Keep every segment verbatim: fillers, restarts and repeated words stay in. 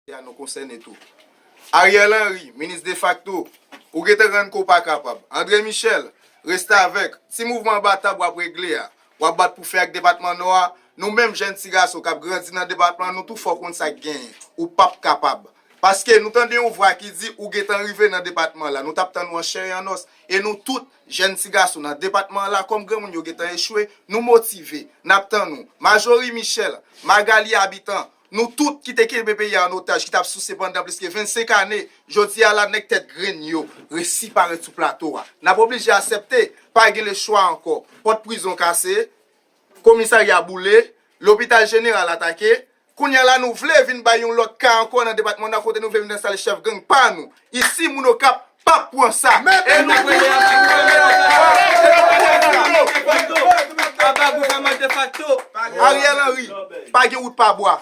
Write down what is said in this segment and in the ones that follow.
A nou konsène tou. Ariel Henry, minis defakto, ou gentan rann ke w pa kapab. André Michel, restavèk, ti mouvman anba tab w ap regle a, w ap bat pou fè ak depatman Nò a, nou menm jèn ti gason k ap grandi nan depatman, nou tou fò konn sa k genyen. Ou p ap kapab. Paske nou tande yon vwa ki di ou gentan rive nan depatman la. Nou t ap tann ou an chè e an os. E nou tout, jèn ti gason nan depatman la, kòm granmoun yo gentan echwe, nou motive. N ap tann ou. Majorie Michel, Magalie Habitant, nou tout ki te kenbe peyi a an otaj, ki t ap souse pandan plis ke vennsenk ane, jodi a la, nèg tèt grenn yo resi parèt sou plato a. N ap oblije aksepte, pa gen lechwa ankò. Pòt prizon kase, komisarya boule, lopital jeneral atake. Kounye a la, nou vle vin bay yon lòt ka ankò nan depatman Nò a, kote nou vle vin enstale chèf gang pa nou. Isi, moun Okap p ap pran sa. E nou vle Ariel Henry, pa gen wout pa bwa.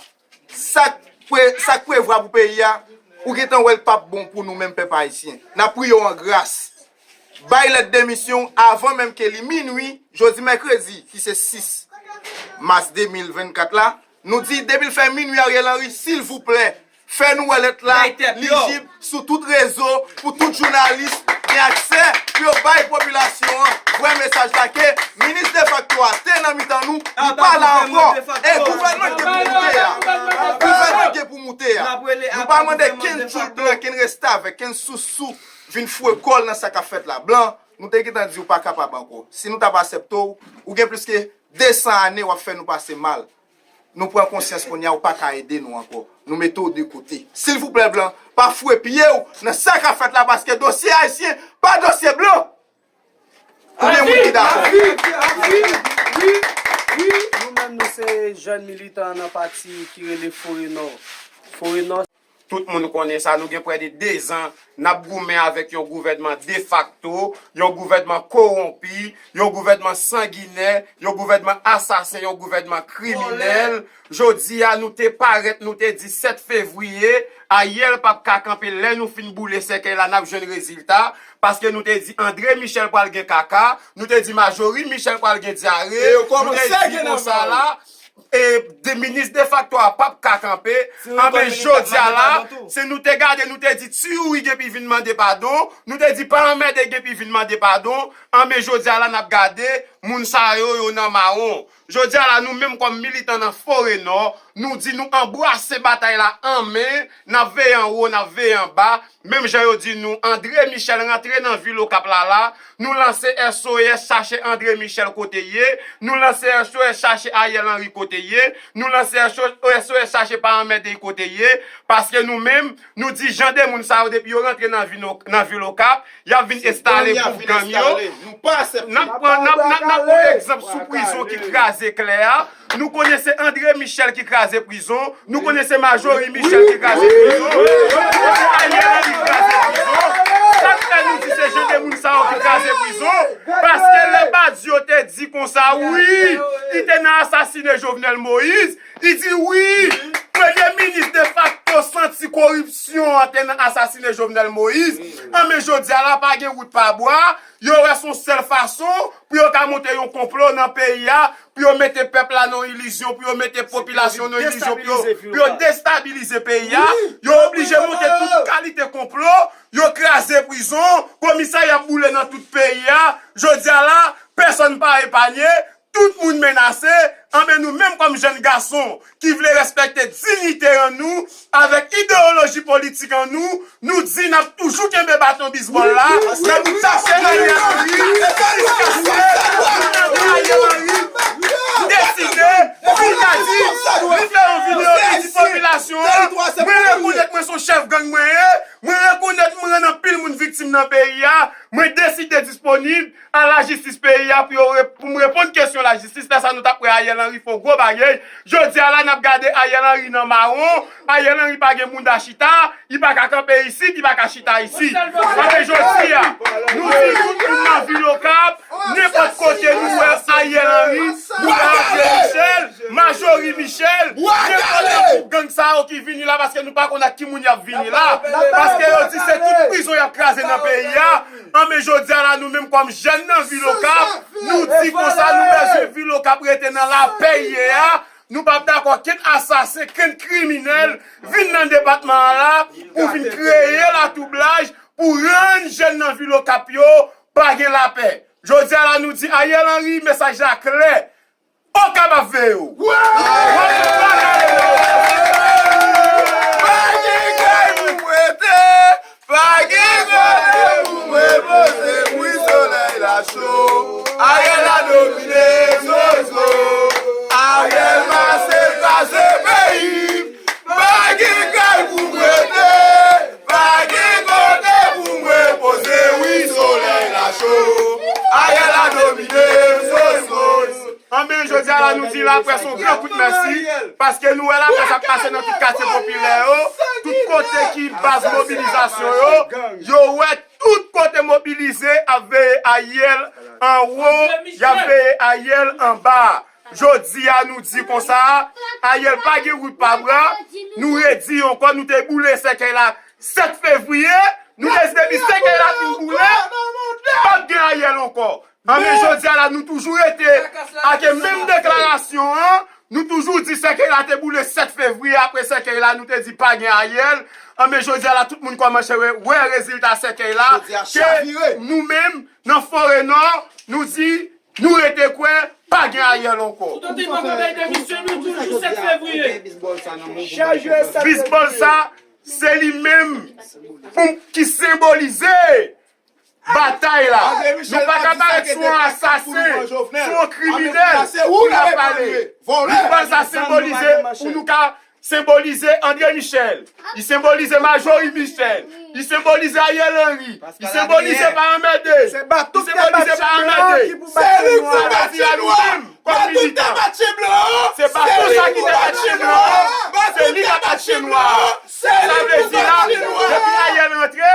Sa k pre-, sa k prevwa pou peyi a, ou gentan wè l p ap bon pou nou menm pèp ayisyen. N ap priye w an gras. Bay lèt demisyon w avan menm ke li minwi, jodi mèkredi, ki se sis mas de mil vennkat la. Nou di, depi l fè minwi, Ariel Henry, silvouplè, fè nou wè lèt la lijib sou tout rezo pou tout jounalis gen aksè, pou yo bay popilasyon an vrè mesaj la ke minis defakto a te nan mitan nou, li pa la ankò. E gouvènman k gen pou moute a, gouvènman k gen pou moute a, nou pa mande kenn tchoul blan, kenn restavèk, kenn sousou vin foure kò l nan sa k ap fèt la. Blan, nou te gentan di w pa kapab ankò. Si nou t ap aksepte w, ou gen plis ke desan ane w ap fè nou pase mal. Nou pran konsyans kounye a, ou pa ka ede nou ankò. Nou mete w de kote. Silvouplè, blan, pa foure pye w nan sa k ap fèt la, paske dosye ayisyen pa dosye blan. Konbyen moun ki dakò? Nou menm, nou se jèn militan nan pati ki rele Forenò. Forenò. Tout moun konnen sa, nou gen prè de dezan n ap goumen avèk yon gouvènman defakto, yon gouvènman kowonpi, yon gouvènman sanginè, yon gouvènman asasen, yon gouvènman kriminèl. Jodi a, nou te parèt, nou te di sèt fevriye, Ariel p ap ka kanpe. Lè nou fin boule sèkèy la, n ap jwenn rezilta. Paske nou te di André Michel pral gen kaka, nou te di Majorie Michel pral gen dyare, nou te di konsa la, e, de, minis defakto a p ap ka kanpe. Anben, jodi a la, si nou te gade, nou te di Ti Youri gen pi vin mande padon, nou te di Pa Anmède gen pi vin mande padon. Anben, jodi a la, n ap gade, moun sa yo, yo nan mawon. Jodi a la, nou menm kòm militan nan Forenò, nou di nou anbrase batay la an men, n ap veye anwo, n ap veye anba, menm jan yo di nou, André Michel rantre nan vil Okap la la, nou lanse S O S chache André Michel kote l ye, nou lanse S O S chache Ariel Henry kote l ye, nou lanse S O S chache Pa Anmède kote l ye, paske nou menm, nou di jan de moun sa yo depi yo rantre nan vil Okap, y ap vin enstale gwoup gang yo. N ap pran, n ap, n ap, n ap pran yon egzanp sou prizon ki kraze klè a. Nou konnen se André Michel ki kraze prizon. Nou konnen se Majorie Michel ki kraze prizon. Nou konnen se Ariel Henry ki kraze prizon. Sa k fè nou di se jan de moun sa yo ki kraze prizon? Paske lè Badio te di konsa, wi, li te nan asasine Jovenel Moïse, li di wi, premye minis defakto santi koripsyon an te nan asasine Jovenel Moïse. Anben, jodi a la, pa gen wout pa bwa. Yo wè se yon sèl fason pou yo ka monte yon konplo nan peyi a, pou yo mete pèp la nan yon ilizyon, pou yo mete popilasyon nan yon ilizyon, pou yo, pou yo destabilize peyi a. Yo oblije monte tout kalite konplo, yo kraze prizon, komisarya ap boule nan tout peyi a. Jodi a la, pèsòn pa epanye, tout moun menase. Anben, nou menm kòm jèn gason ki vle respekte diyite an nou, avèk ideyoloji politik an nou, nou di n ap toujou kenbe baton bizbòl la, n ap chache Ariel Henry, jiskaske Ariel Henry deside, pou l ta di, li fè yon videyo, li di popilasyon an, mwen rekonèt mwen se yon chèf gang mwen ye, mwen rekonèt mwen rann anpil moun viktim nan peyi a, mwen deside disponib a lajistis peyi a pou yo re-, pou m reponn kesyon lajistis. Lè sa nou t ap wè Ariel Henry fè yon gwo bagay. Jodi a la, n ap gade Ariel Henry nan mawon. Ariel Henry pa gen mounda chita, li pa ka kanpe isit, li pa ka chita isit. Anben jodi a, nou di tout moun nan vil Okap, nenpòt kote nou wè Ariel Henry, nou wè André Michel, Majorie Michel, nenpòt gwoup gang sa yo ki vini la, paske nou pa konn ak ki moun y ap vini la. Paske yo di se tout prizon y ap kraze nan peyi a. Anben jodi a la, nou menm kòm jèn nan vil Okap, nou di konsa, nou bezwen vil Okap rete nan lapè l ye a. Nou p ap dakò kenn asasen, kenn kriminèl vin nan depatman an la pou vin kreye latwoublaj, pou rann jèn nan vil Okap yo pa gen lapè. Jodi a la, nou di Ariel Henry, mesaj la klè. Okap ap veye w. Pa gen kay pou m rete, pa gen kote pou m repoze, wi solèy la cho. Ariel la domine, zozo. Ariel pase kraze peyi. Pa gen kay pou m rete, pa gen kote pou m repoze, wi solèy la cho. Ariel la domine, zozo. Anben, jodi a la, nou di laprès yon gran kout mèsi, paske nou wè laprès ap pase nan tout katye popilè yo, tout kote ki baz mobilizasyon yo, yo wè tout kote mobilize ap veye Ariel anwo, y ap veye Ariel anba. Jodi a, nou di konsa, Ariel pa gen wout pa bra, nou redi ankò, nou te boule sèkèy la sèt fevriye, nou te di depi sèkèy la fin boule, p ap gen Ariel ankò. Anben, jodi a la, nou toujou rete ak menm deklarasyon an. Nou toujou di sèkèy la te boule sèt fevriye, apre sèkèy la, nou te di pa gen Ariel. Anben, jodi a la, tout moun kòmanse wè, wè rezilta sèkèy la. Ke nou menm, nan Forè Nò, nou di, nou rete kwè, pa gen Ariel ankò. Ou tande m ap bay demisyon nou toujou sèt fevriye. Bisbòl sa, se li menm pou m ki senbolize batay la. Nou pa ka parèt sou yon asasen, sou yon kriminèl pou n ap pale. Bisbòl sa senbolize pou nou ka senbolize André Michel. Li senbolize Majorie Michel. Li senbolize Ariel Henry. Li senbolize pa anmède. Li senbolize pa anmède. Sa vle di la nou menm, kòm militan, se baton sa ki te bat chen blan an, se li k ap bat chen nwa a. Sa vle di la, depi Ariel rantre,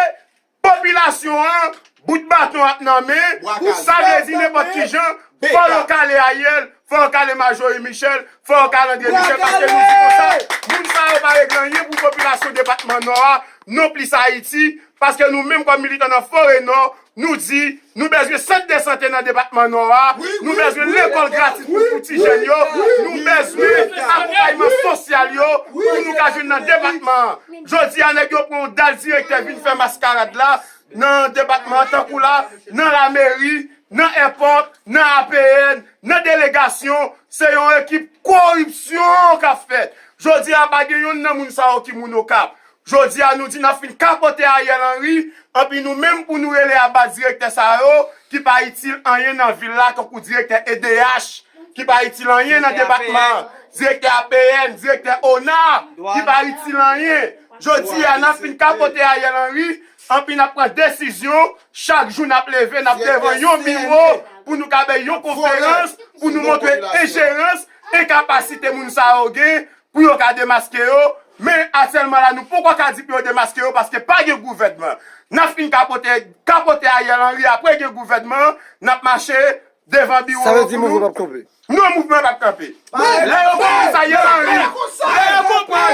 popilasyon an, bout baton ap nan men, sa vle di nenpòt ki jan, fò yo kale Ariel, fò yo kale Majorie Michel, fò yo kale André Michel, paske nou di konsa, moun sa yo pa regle anyen pou popilasyon depatman Nò a, nonplis Ayiti, paske nou menm kòm militan nan Forè Nò, nou di, nou bezwen sant de sante nan depatman Nò a, nou bezwen lekòl gratis pou, pou ti jèn yo, nou bezwen akonpayman sosyal yo pou nou ka jwenn nan depatman an. Jodi a, nèg yo pran yon dal direktè vin fè maskarad la nan depatman an, tankou la, nan lameri, nan èpòt, nan A P N, nan delegasyon, se yon ekip koripsyon k ap fèt. Jodi a, pa gen yonn nan moun sa yo ki moun Okap. Jodi a, nou di n ap fin kapote Ariel Henry, anpi nou menm pou nou rele aba direktè sa yo, ki pa itil anyen nan vil la, tankou direktè E D H, ki pa itil anyen nan depatman an, direktè A P N, direktè ona, ki pa itil anyen. Jodi a, n ap fin kapote Ariel Henry, anpi n ap pran desizyon, chak jou n ap leve, n ap devan yon biwo, pou nou ka bay yon konferans, pou nou montre enjerans, enkapasite moun sa yo gen, pou yo ka demaske yo, men aktyèlman la, nou poko ka di pou yo demaske yo, paske pa gen gouvènman. N ap fin kapote, kapote Ariel Henry, apre gen gouvènman, n ap mache devan biwo yo pou nou. Sa vle di mouvman p ap kanpe? Non, mouvman p ap kanpe. Lè yo konprann sa Ariel Henry, lè yo konprann,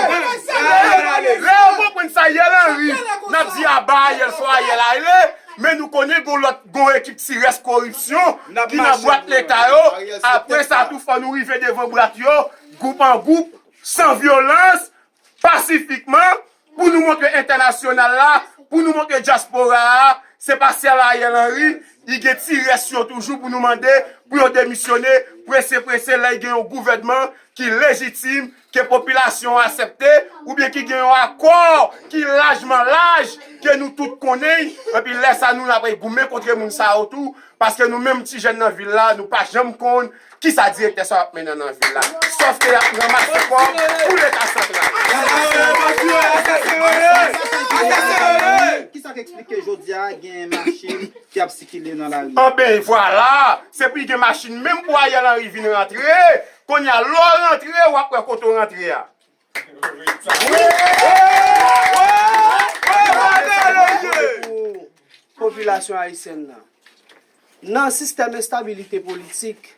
lè yo konprann sa Ariel Henry, n ap di aba Ariel, fò Ariel ale, men nou konnen gon lòt, gon ekip ti rès koripsyon ki nan bwat leta yo, apre sa tou fò nou rive devan bwat yo, gwoup an gwoup, san vyolans, pasifikman, pou nou montre entènasyonal la, pou nou montre dyaspora a, se pa sèl Ariel Henry, li gen ti rès yo toujou pou nou mande pou yo demisyone, prese prese, lè gen yon gouvènman ki lejitim, ke popilasyon an aksepte, oubyen ki gen yon akò ki lajman laj, ke nou tout konnen, epi lè sa nou, n ap goumen kont moun sa yo tou, paske nou menm ti jèn nan vil la, nou pa janm konn kisa direktè sa w ap mennen nan vil la? Sòf ke y ap ranmase kòb pou Leta santral. Kisa k eksplike jodi a gen machin ki ap sikile nan lari a? Anben, vwala! Se pou gen machin menm pou Ariel Henry vin rantre. Kounye a, lè w rantre, w ap wè kote w rantre a. Popilasyon ayisyèn nan. Nan sistèm estabilite politik,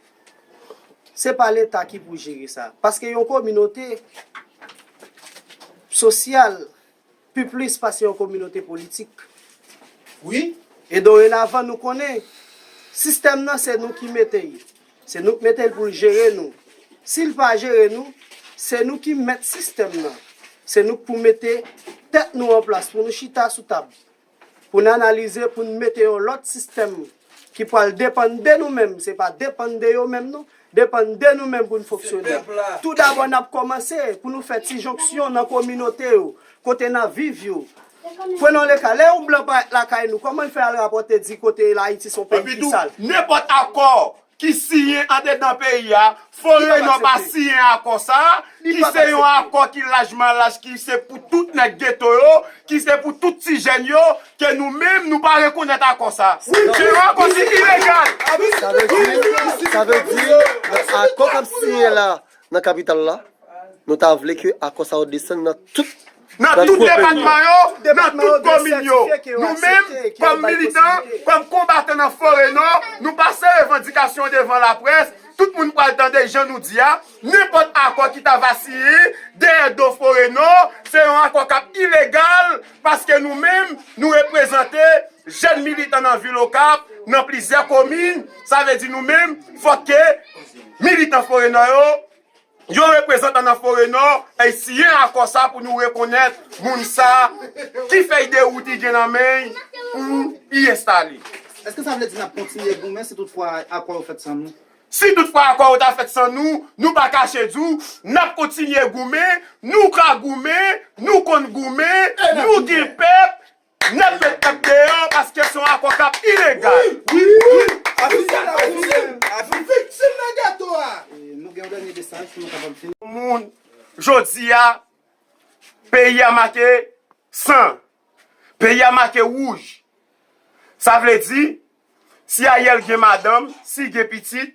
se pa Leta ki pou jere sa. Paske yon kominote sosyal pi plis pase yon kominote politik. Wi. E dorenavan, nou konnen sistèm nan, se nou ki mete l. Se nou k mete l pou l jere nou. Si l pa jere nou, se nou ki mèt sistèm nan. Se nou k pou mete tèt nou an plas, pou nou chita sou tab, pou n analize, pou n mete yon lòt sistèm ki pral depann de nou menm. Se pa depann de yo menm, non. Depann de nou menm pou n fonksyone. Toudabò, n ap kòmanse pou nou fè ti jonksyon nan kominote yo, kote n ap viv yo. Prenons le cas, lè yon blan parèt lakay nou, kòman l fè al rapòte di kote l Ayiti se yon peyi ki sal? Nenpòt akò ki siyen andedan peyi a, Foreigner pa siyen akò sa a, ki se yon akò ki lajman laj, ki se pou tout nèg geto yo, ki se pou tout ti jèn yo, ke nou menm, nou pa rekonèt akò sa a. Se yon akò ki ilegal. Sa vle di, sa vle di, nan akò k ap siyen la, nan kapital la, nou ta vle ke akò sa yo desann nan tout nan tout depatman yo, nan tout komin yo. Nou menm, kòm militan, kòm konbatan nan Foreigner, nou pase revandikasyon devan laprès. Tout moun pral tande jan nou di a. Nenpòt akò ki ta va siyen dèyè do Foreigner, se yon akò k ap ilegal, paske nou menm, nou reprezante jèn militan nan vil Okap, nan plizyè komin. Sa vle di nou menm, fòk ke militan Foreigner yo, yon reprezantan nan Foreigner, e siyen akò sa pou nou rekonèt moun sa ki fèy de wout li gen nan men l pou li enstale. Èske sa vle di n ap kontinye goumen si toutfwa akò yo fèt san nou? Si toutfwa akò yo ta fèt san nou, nou pa kache di w, n ap kontinye goumen, nou ka goumen, nou konn goumen, nou gen pèp, n ap met pèp deyò paske se yon akò k ap ilegal. Wi, wi, wi. Aviv, aviv, aviv. Viktim nan geto a. E, nou gen yon dènye mesaj pou nou kapab fini. Moun, jodi a, peyi a make san. Peyi a make wouj. Sa vle di, si Ariel gen madanm, si gen pitit,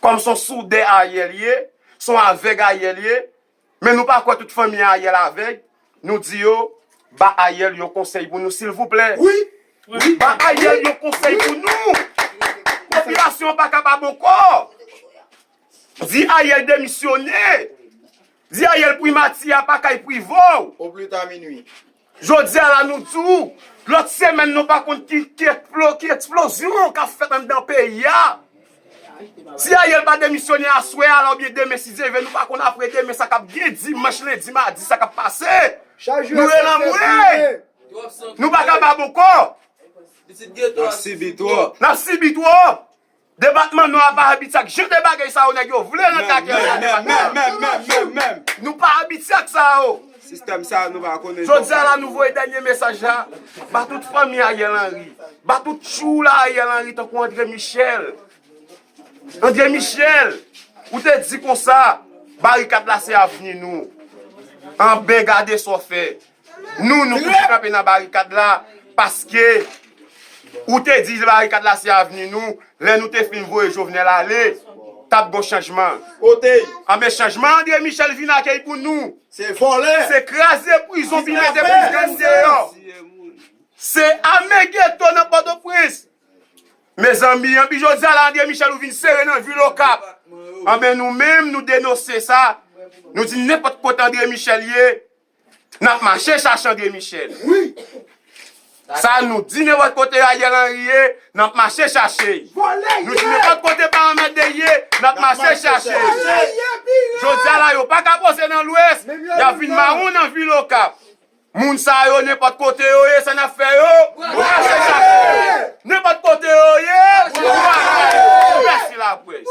kòm se yon soudè Ariel ye, se yon avèg Ariel ye, men nou pa kwè tout fanmi Ariel avèg, nou di yo, ba Ariel yon konsèy pou nou, silvouplè. Wi. Wi. Ba Ariel yon konsèy pou nou. Popilasyon an pa kapab ankò. Di Ariel demisyone. Di Ariel primati a pa kay prive w. Au plus tard minuit. Jodi a la nou di w, lòt semèn nou pa konn ki, ki eksplo-, ki eksplozyon k ap fèt anndan peyi a. Si Ariel pa demisyone aswè a la oubyen demen si Dye vle, nou pa konn apre demen sa k ap gen, dimanch, lendi, madi sa k ap pase. Nou relanmwe. Nou pa kapab ankò. N ap sibi twòp. N ap sibi twòp. Depatman Nò a pa abitye ak jan de bagay sa yo nèg yo vle rantre ak yo nan depatman. Nou pa abitye ak sa yo. Sistèm sa nou pa konnen. Jodi a la nou voye dènye mesaj la ba tout fanmi Ariel Henry, ba tout tchoul a Ariel Henry tankou André Michel. André Michel, ou te di konsa, barikad la se avni nou. Anben gade sa w fè. Nou, nou pou kanpe nan barikad la, paske ou te di barikad la se avni nou, lè nou te fin voye Jovenel ale, t ap gon chanjman. Kote? Anben chanjman André Michel vin akèy pou nou. Se vòlè. Se kraze prizon, vin mete plis gang deyò. Se ame geto nan Pòtoprens. Mezanmi, anpi jodi a la André Michel ou vin sere nan vil Okap. Anben nou menm, nou denonse sa. Nou di nenpòt kote André Michel ye, n ap mache chache André Michel. Wi. Sa nou di, nenpòt kote Ariel Henry ye, n ap mache chache. Nou di nenpòt kote Paramèt de ye, n ap mache chache. Jodi a la yo pa ka poze nan Lwès, y ap vin mawon nan vil Okap. Moun sa yo, nenpòt kote yo ye, sa n ap fè yo? Mache chache. Nenpòt kote yo ye, mèsi laprès.